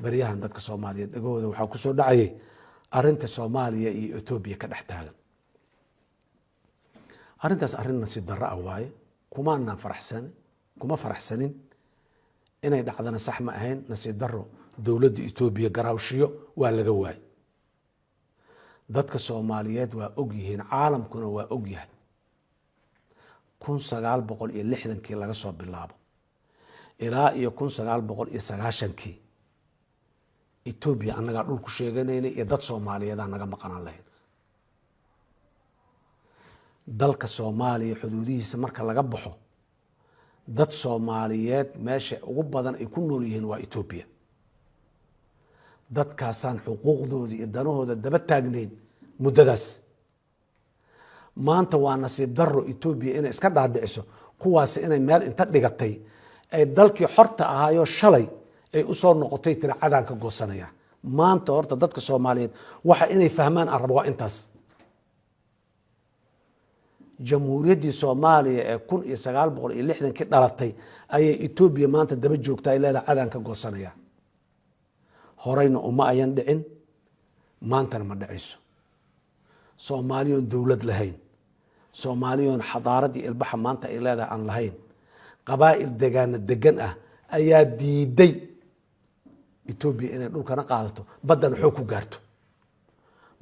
Baryahan dadka Soomaaliyeed dhegahooda waxaa kusoo dhacayay arinta Soomaaliya iyo Etoobiya ka dhex taagan. Arrintaas arrin nasiib darro ah waaye. Kumaanaan faraxsan, kuma faraxsanin inay dhacdana, sax ma ahayn. Nasiib darro, dowladda Etoobiya garaawshiyo waa laga waayey. Dadka Soomaaliyeed waa og yihiin, caalamkuna waa og yahay, 1960-kii laga soo bilaabo ilaa iyo 1990-kii Etoobiya annagaa dhulku sheeganaynay iyo dad Soomaaliyeedaa naga maqanaan lahayn. Dalka Soomaaliya xuduudihiisa marka laga baxo, dad Soomaaliyeed meesha ugu badan ay ku nool yihiin waa Etoobiya. Dadkaasaan xuquuqdooda iyo danahooda daba taagnayn muddadaas. Maanta waa nasiib daro Etoobiya inay iska dhaadhiciso kuwaasi inay meel inta dhigatay ay dalkii xorta ahaayoo shalay ay usoo noqotay tira cadaan ka goosanaya. Maanta horta dadka Soomaaliyeed waxa inay fahmaan aan rabo waa intaas. Jamhuuriyaddii Soomaaliya ee 1960-kii dhalatay ayay Etoobiya maanta daba joogta, ay leedahay cadaan ka goosanaya. Horeyna uma ayan dhicin, maantana ma dhacayso. Soomaaliyoon dowlad lahayn, Soomaaliyoon xadaaradii ilbaxa maanta ay leedahay aan lahayn, qabaa'il degaana degan ah ayaa diiday Etoobiya inay dhulkana qaadato, baddana xoog ku gaarto.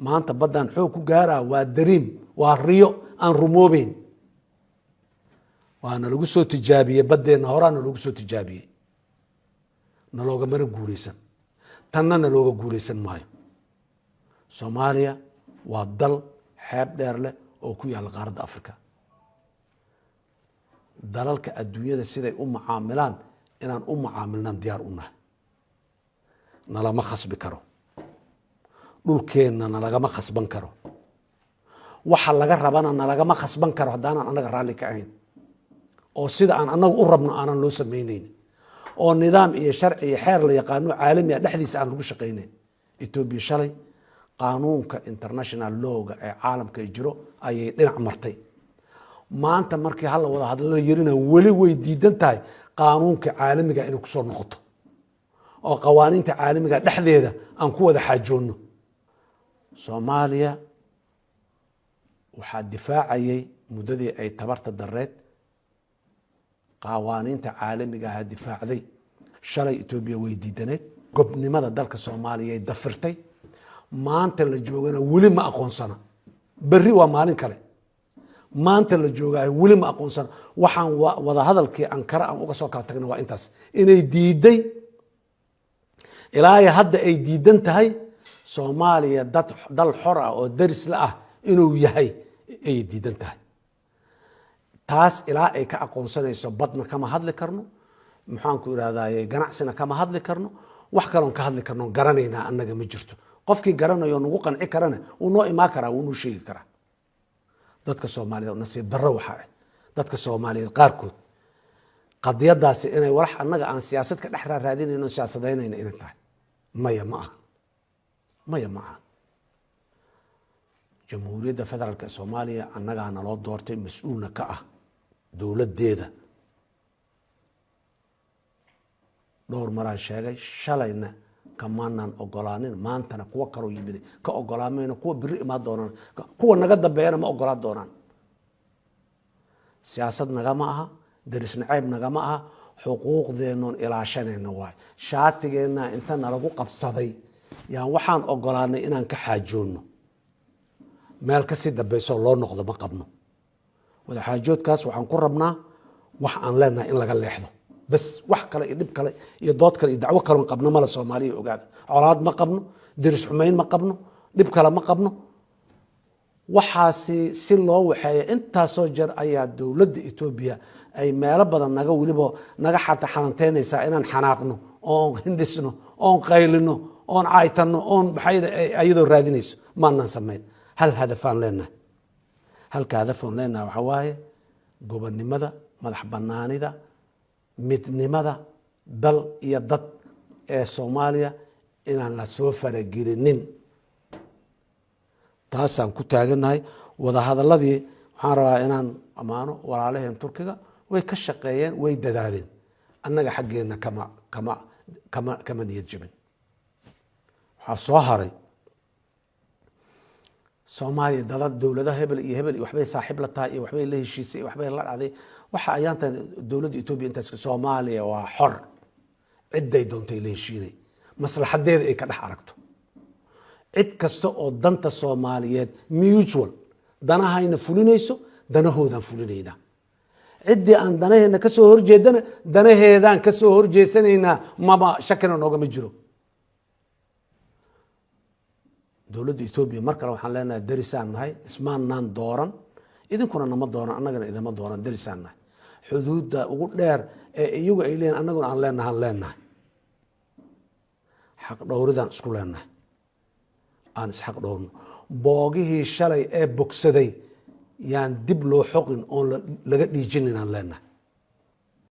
Maanta baddan xoog ku gaaraa waa dariim, waa riyo aan rumoobeyn. Waana lagu soo tijaabiyey baddeenna, horaana lagu soo tijaabiyey, naloogamana guuleysan, tanna nalooga guuleysan maayo. Soomaaliya waa dal xeeb dheer leh oo ku yaalla qaaradda Africa. Dalalka adduunyada siday u macaamilaan inaan u macaamilnaan diyaar u nahay. Nalama khasbi karo, dhulkeenna nalagama khasban karo, waxa laga rabana nalagama khasban karo haddaanan annaga raalli ka ahayn, oo sida aan annaga u rabno aanan loo samaynayn, oo nidaam iyo sharci iyo xeer la yaqaano caalami ah dhexdiisa aan lagu shaqaynayn. Etoobiya shalay qaanuunka international lawga ee caalamka jiro ayay dhinac martay. Maanta markii hala wada hadla yarina, weli way diidan tahay qaanuunka caalamiga inay kusoo noqoto oo qawaaniinta caalamiga dhexdeeda aan ku wada xaajoonno. Soomaaliya waxaa difaacayay muddadii ay tabarta dareed qawaaniinta caalamiga aha difaacday. Shalay Etoobiya way diidaneed gobnimada dalka Soomaaliya ay dafirtay. Maanta la joogana weli ma aqoonsana. Berri waa maalin kale. Maanta la joogaayo weli ma aqoonsana. Waxaan wadahadalkii Ankara aan uga soo kala tagna waa intaas, inay diiday ilaa hadda ay diidan tahay Soomaaliya dad dal xor ah oo daris la ah inuu yahay ayay diidan tahay. Taas ilaa ay ka aqoonsanayso, badna kama hadli karno, maxaanku irahdaye, ganacsina kama hadli karno. Wax kaloon ka hadli karno garanaynaa annaga ma jirto. Qofkii garanayo nagu qanci karana wuu noo imaan karaa, wuu noo sheegi karaa. Dadka Soomaaliyeed, nasiib darro waxaa ah dadka Soomaaliyeed qaarkood qadiyadaasi inay walax annaga aan siyaasad ka dhex raaraadinayno, siyaasadaynayna inay tahay. Maya, ma ahan. Maya, ma ahan. Jamhuuriyadda Federaalk ee Soomaaliya annagaa naloo doortay, mas-uulna ka ah dowladdeeda. Dhowr maraan sheegay, shalayna kamaanaan ogolaanin, maantana kuwo kaloo yimiday ka ogolaamayno, kuwa biri imaan doonaan, kuwa naga dambeeyana ma ogolaan doonaan. Siyaasad nagama aha, deris nacayb nagama aha, xuquuqdeennoon ilaashanayna waay. Shaatigeenna inta nalagu qabsaday yaan waxaan ogolaanay inaan ka xaajoonno. Meel kasii dambeysoo loo noqdo ma qabno. Wadaxaajoodkaas waxaan ku rabnaa wax aan leenahay in laga leexdo bas. Wax kale iyo dhib kale iyo dood kale iyo dacwo kaloon qabno male. Soomaaliya ogaada, colaad ma qabno, deris xumayn ma qabno, dhib kale ma qabno. Waxaasi si loo waxeeya intaasoo jeer ayaa dowladda Etoobiya ay meelo badan naga weliba naga xata xalanteynaysaa inaan xanaaqno oon hindhisno oon qaylino oon caaytanno oon maxay ayadoo raadinayso. Maanaan samayn. Hal hadafaan leenahay. Halka hadafoon leenahay waxaa waaye gobonnimada, madax banaanida, midnimada dal iyo dad ee Soomaaliya inaan la soo faragelinin. Taasaan ku taagannahay. Wadahadaladii waxaan rabaa inaan ammaano walaalaheen Turkiga. Way ka shaqeeyeen, way dadaaleen. Annaga xaggeenna kama niyad jabin. Waxaa soo haray Soomaaliya dada dowladaha hebel iyo hebel iyo waxbay saaxiib la tahay iyo waxbay la heshiisay iyo waxbay la dhacday. Waxa ayaantan dowladda Etoobiya intaas, Soomaaliya waa xor, cidday doontay la heshiinay, maslaxadeeda ay ka dhex aragto. Cid kasta oo danta Soomaaliyeed, mutual danahayna fulinayso, danahoodaan fulinaynaa. Ciddii aan danaheena kasoo horjeedana, danaheedaan kasoo horjeesanaynaa. Maba shakina noogama jiro. Dowladda Etoobiya mar kale waxaan leenahay, derisaan nahay, ismaannaan dooran, idinkuna nama dooran, annagana idama dooran, derisaan nahay. Xuduudda ugu dheer ee iyagu ay leeyihin, annaguna aan leenahay, aan leenahay. Xaq dhowridaan isku leenahay, aan isxaq dhowrno. Boogihii shalay ee bogsaday yaan dib loo xoqin oon laga dhiijinin aan leenahay.